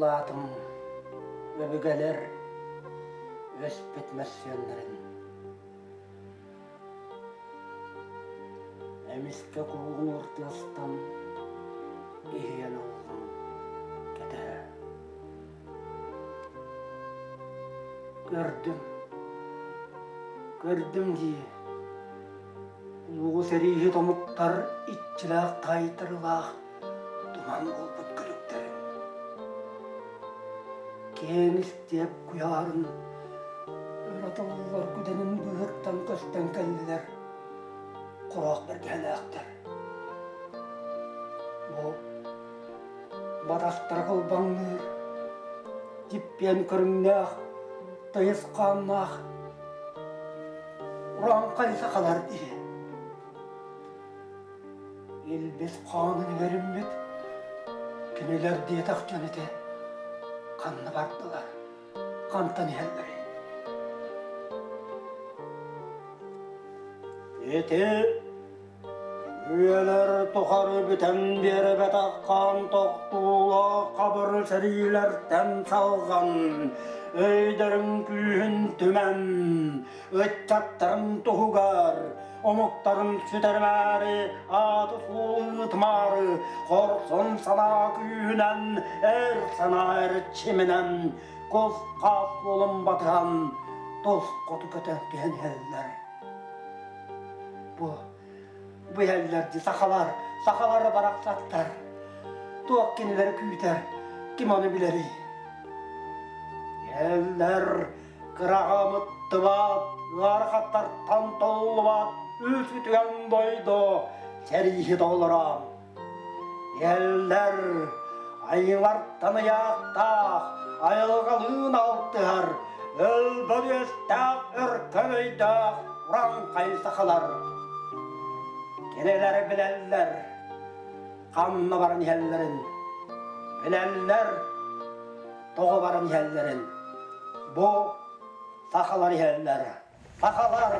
Одуулаатым өбүгэлэр өспүт мөссүөннэрин. Эмискэ куугунуур тыастан иһийэн ыллым кэтэһэ. Көрдүм, көрдүм дии, улуу сэрииһит омуктар иччилээх таайтарыылаах туман буолбут күлүктэрин. Киэҥ истиэп куйаарын өрө тыллар күдэнин быыһыттан көстөн кэллилэр хороох бэргэһэлээхтэр. Бу батастара кылбаҥныыр, дьиппиэн көрүҥнээх, тыйыс хааннаах урааҥхай сахалар дии. Илбис хаанын иҥэриммит, кинилэр диэтэх дьон ити ханна бардылар, хантан иһэллэрий? Ити үйэлэр тухары бүтэн биэрбэтэх хаан тохтуулаах хабыр сэриилэртэн салҕан, өйдөрүн күүһүн түмэн, ыччаттарын туһугар, омуктарын сүтэрмээри, ааты-суолу ыытымаары, хорсун санаа күүһүнэн, эр санаа эрчиминэн, кус-хаас суолун батыһан, тус хоту көтө түһэн иһэллэр. Бу, бу иһэллэр дии сахалар, сахалар барахсаттар. Туох кинилэри күүтэр, ким ону билэрий? Иһэллэр Кыраҕамыттыбат, ыарахаттартан толлубат үс үтүгэн дойду сэрииһит оҕолоро. Иһэллэр айылартан ыйаахтаах, айылҕалыын алтыһар, өлбөт үөстээх өркөн өйдөөх урааҥхай сахалар. Кинилэр билэллэр, ханна баран иһэллэрин, билэллэр, тоҕо баран иһэллэрин бу сахалар иһэллэр. Сахалар!